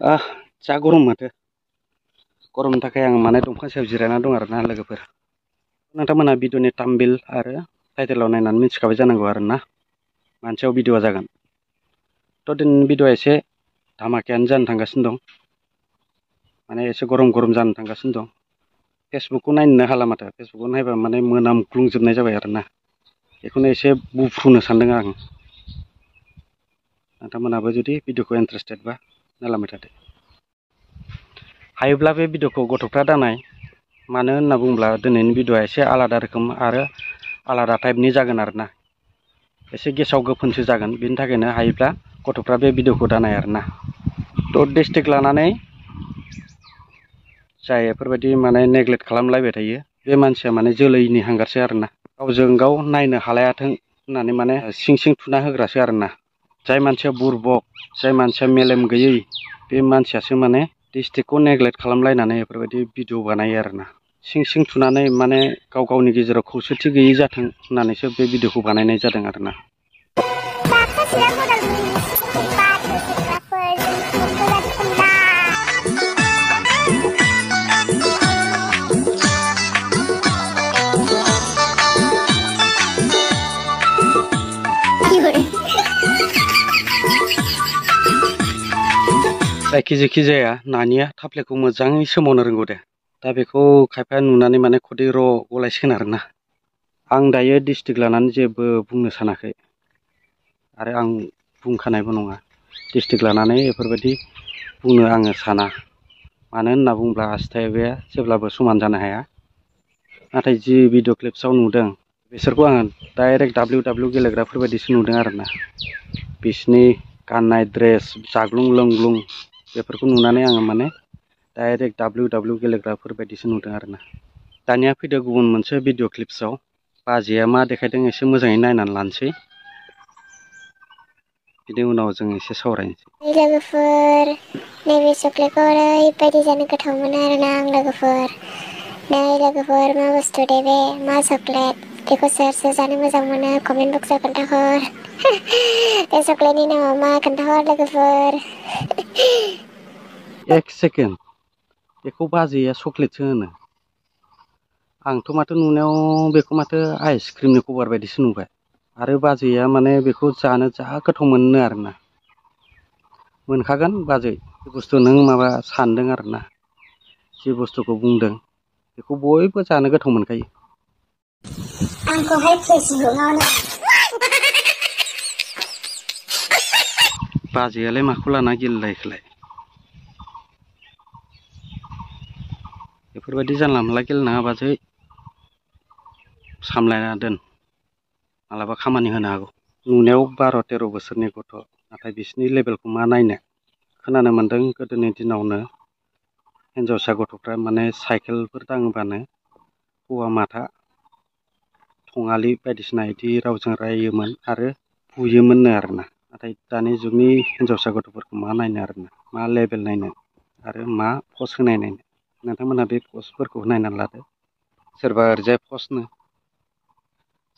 जा गरम माथो गरमनि थाखाय आं माने दंफां सायाव जिरायना दं आरोना लोगोफोर। नोंथांमोना भिडिअनि थाम्बनेल आरो टाइटेलाव नायनानै मिथिखाबाय जानांगौ आरोना मानसेयाव भिडिअआ जागोन। थ' दिनैनि भिडिअआ एसे धामाकायानो जानो थांगासिनो दं, माने एसे गरम गरम जानो थांगासिनो दं। फेसबुकखौ नायनोनो हाला माथो, फेसबुकखौ नायबा माने मोनामग्लुंजोबनाय जाबाय आरोना। बेखौनो एसे बुफ्रुनो सानदों आं। नोंथांमोनाबो जुदि भिडिअखौ इन्टारेस्टेडबा नायलांबाय थादो। हायोब्ला बे भिडिअखौ गथ'फ्रा दानाय, मानो होनना बुङोब्ला दिनैनि भिडिअआ एसे आलादा रोखोम आरो आलादा टाइपनि जागोन आरोना, एसे गेसाव गोफोनसो जागोन। बेनि थाखायनो हायोब्ला गथ'फ्रा बे भिडिअखौ दानाय आरोना। थ' डिस्ट्रिक्ट लानानै जाय बेफोरबायदि माने नेग्लेक्ट खालामलायबाय थायो, बे मानसिया माने जोलैनि हांगारसो आरोना। गावजों गाव नायनो हालायाथों होननानै माने सिं सिं थुना होग्रासो आरोना। जाय मानसिया बुरबक, जाय मानसिया मेलेम गैयै, बे मानसियासो माने डिस्ट्रिक्टखौ नेग्लेक्ट खालामलायनानै बेफोरबायदि भिडिअ बानायो आरोना। सिं सिं थुनानै माने गाव गावनि गेजेराव खौसेथि गैयै जाथों होननानैसो बे भिडिअखौ बानायनाय जादों आरोना। जायखि जेखि जाया नानिया थाफ्लेखौ मोजाङै सोमावनो रोंगौ दे। दा बेखौ खायफाया नुनानै माने खदै र' गलायसिगोन आरोना। आं दायो डिस्ट्रिक्ट लानानै जेबो बुंनो सानाखै आरो आं बुंखानायबो नङा। डिस्ट्रिक्ट लानानै बेफोरबायदि बुंनो आङो साना, मानो होनना बुङोब्ला आसि थाइबाया जेब्लाबो समान जानो हाया। नाथाय जि भिडिअ क्लिप्सआव नुदों बिसोरखौ आङो डाइरेक्ट WW गेलेग्राफोरबायदिसो नुदों आरोना। बिसिनि गाननाय ड्रेस, जाग्लुं लोंग्लुं बेफोरखौ नुनानै आङो माने डाइरेक्ट WW गेलेग्राफोर बायदिसो नुदों आरोना। दानिया फैदो गुबुन मोनसे भिडिअ क्लिप्सआव बाजैया मा देखायदों एसे मोजाङै नायनानै लानोसै, बिनि उनाव जों एसे सावरायनोसै। लोगोफोर, नैबे चक्लेटखौ ओरैबायदि जानो गोथाव मोनो आरोना आं लोगोफोर। नै लोगोफोर, मा बुस्थु दे बे, मा चक्लेट? बेखौ सोर सोर जानो मोजां मोनो कमेन्ट बक्सआव खोन्थाहर। बे चक्लेटनि नामा मा खोन्थाहर लोगोफोर। एक सेकेन्ड, बेखौ बाजैया चक्लेटसो होनो? आंथ' माथो नुनायाव बेखौ माथो आइसक्रिमनि कभार बायदिसो नुबाय। आरो बाजैया माने बेखौ जानो जा गोथाव मोनो आरोना। मोनखागोन बाजै, बे बुस्थु नों माबा सानदों आरोना। जि बुस्थुखौ बुंदों बेखौ बयबो जानो गोथाव मोनखायो। आंखौहाय फेसबुकआवनो बाजैयालाय माखौ लाना गेलेलायखोलाय? बेफोरबायदि जानला मोनला गेलेनाङा बाजै, सामलायना दोन, मालाबा खामानि होनो हागौ। नुनायाव 12-13 बोसोरनि गथ', नाथाय बिसिनि लेभेलखौ मा नायनो। खोनानो मोन्दों गोदोनि दिनावनो हिन्जावसा गथ'फ्रा माने साइकेलफोर दाङोबानो हौवा माथा थङालि बायदिसिना बिदि रावजों रायोमोन आरो बुयोमोननो आरोना। नाथाय दानि जुगनि हिन्जावसा गथ'फोरखौ मा नायनो आरोना, मा लेभेल नायनो आरो मा पस्ट होनाय नायनो। नोंथांमोनहा बे पस्टफोरखौ नायनानै लादो। सोरबा ओरैजाय पस्टनो,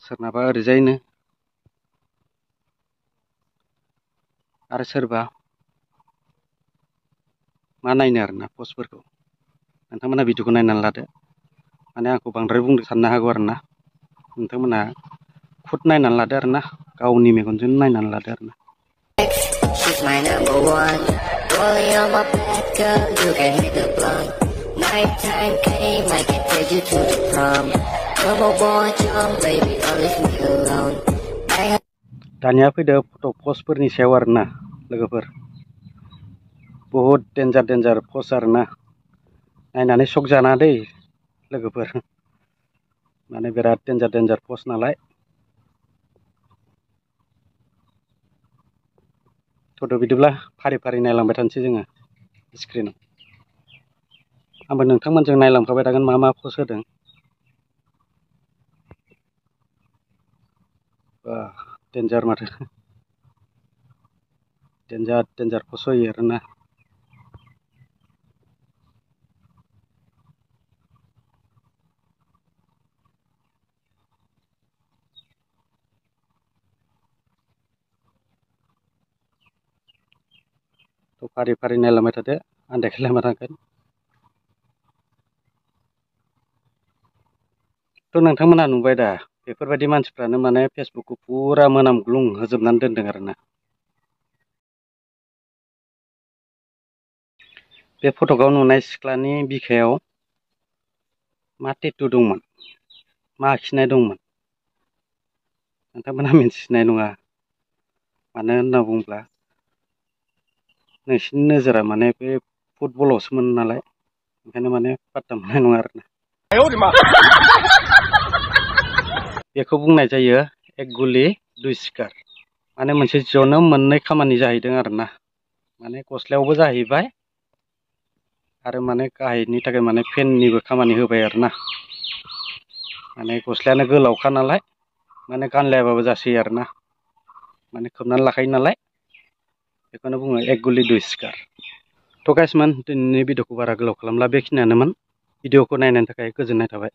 सोरनाबा ओरैजायनो, आरो सोरबा मा नायनो आरोना पस्टफोरखौ। नोंथांमोनहा भिडिअखौ नायनानै लादो। माने आंखौ बांद्राय बुंदो साननो हागौ आरोना। नोंथांमोनहा खुद नायनानै लादो आरोना, गावनि मेगनजों नायनानै लादो आरोना। She's my number one, rolling on my back, girl, you can hit the blunt. Nighttime came, I can take you to the prom. Come on, boy, jump, baby, don't leave me alone. दानिया फैदो फट' पस्टफोरनि सायाव आरोना लोगोफोर। बहुद डेन्जार post आरोना, नायनानै सक जानाङा दै लोगोफोर, माने बिराद डेन्जार पस्ट नालाय। थ' बिदिब्ला फारि फारि नायलांबाय थानोसै जोङो स्क्रिनाव। आंबो नोंथांमोनजों नायलांफाबाय थागोन मा मा पस्ट होदों। डेन्जार माथो, डेन्जार पस्ट होयो आरोना। थ' फारि फारि नायलांबाय थादो आन्दायखायलांबाय थागोन। थ' नोंथांमोनहा नुबाय दा बेफोरबायदि मानसिफ्रानो माने फेसबुकखौ फुरा मोनामग्लुं होजोबनानै दोनदों आरोना। बे फटकआव नुनाय सिख्लानि बिखायाव मा टेटु दंमोन, मा आखिनाय दंमोन नोंथांमोनहा मिन्थिनाय नङा। मानो होनना बुङोब्ला नोंसिनि नोजोरा माने बे फुटबलावसोमोन नालाय, ओंखायनो माने पात्ता मोननाय नङा आरोना। बेखौ बुंनाय जायो एक गुलि दुइ सिखार। माने मोनसे जिउआवनो मोननै खामानि जाहैदों आरोना। माने गस्लायावबो जाहैबाय आरो माने गाहायनि थाखाय माने फेननिबो खामानि होबाय आरोना। माने गस्लायानो गोलावखा नालाय माने गानलायाबाबो जासै आरोना। माने खोबनानै लाखायो नालाय, बेखौनो बुङो एक गुलि दुइ सिखार। थ' गाइसमोन दिनैनि भिडिअखौ बारा गोलाव खालामला, बेखिनियानोमोन। भिडिअखौ नायनायनि थाखाय गोजोननाय थाबाय।